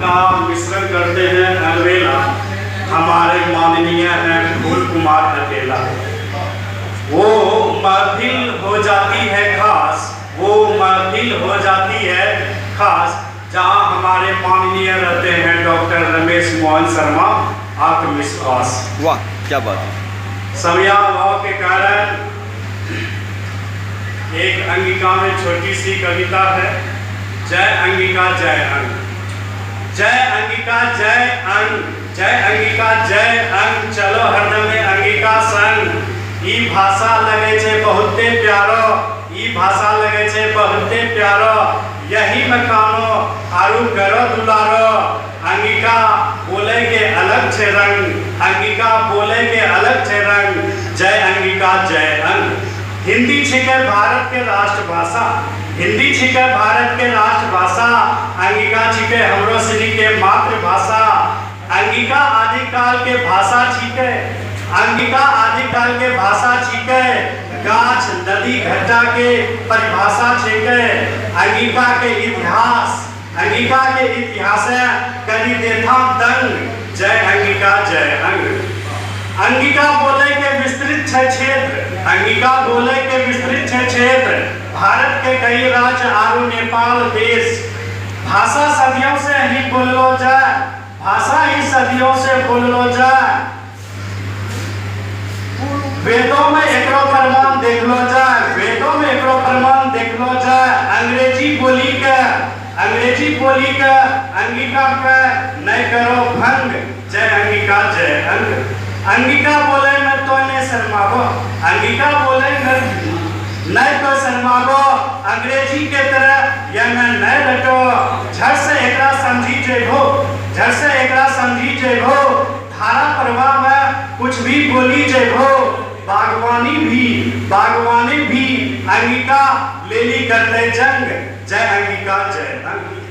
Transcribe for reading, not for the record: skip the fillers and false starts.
का मिश्रण करते हैं अलबेला, हमारे माननीय हैं फूल कुमार अकेला। वो महफिल हो जाती है खास, वो महफिल हो जाती है खास, जहाँ हमारे माननीय रहते हैं डॉक्टर रमेश मोहन शर्मा आत्मविश्वास। वाह, क्या बात है! समयाभाव के कारण एक अंगिका में छोटी सी कविता है। जय अंगिका जय अंग, जय अंगिका जय अंग, जय अंगिका जय अंग, चलो हरदम अंगिका संग। ई भाषा लगे छै बहुते प्यारो, ई भाषा लगे छै बहुते प्यारो, यही में कानो आरू करो दुलारो। अंगिका बोले के अलग छै रंग, अंगिका बोले के अलग छै रंग, जय अंगिका जय अंग। हिंदी छिकै भारत के राष्ट्रभाषा, हिंदी छिकै भारत के राष्ट्रभाषा, अंगिका छिकै हमरो सिनी के मातृभाषा। अंगिका आदिकाल के भाषा छिकै, अंगिका आदिकाल के भाषा छिकै, गाछ नदी घट्टा के परिभाषा छिकै। अंगिका के इतिहास, अंगिका के इतिहास करी देथा दंग, जय अंगिका जय अंग। अंगिका बोले के विस्तृत छै क्षेत्र, अंगिका बोले के विस्तृत छै क्षेत्र, भारत के कई राज्य आरू नेपाल देश। भाषा सदियों से ही बोललो जाए, भाषा ही सदियों से बोललो जाए, वेदों में एकरो प्रमाण देखलो जाए, वेदों में एकरो प्रमाण देखलो जाए। अंग्रेजी बोली के, अंग्रेजी बोली के अंगिका के नहीं करो भंग, जय अंगिका जय अंग। अंगिका बोले में तो नहीं शर्माबो, अंगिका बोले में नहीं तो शर्माबो, अंग्रेजी के तरह यह में नहीं रटो। झट से एकरा समझी जेबो, झट से एकरा समझी जेबो, धारा प्रवाह में कुछ भी बोली जेबो। बागवानी भी, बागवानी भी अंगिका लेली करते जंग, जय अंगिका जय अंग।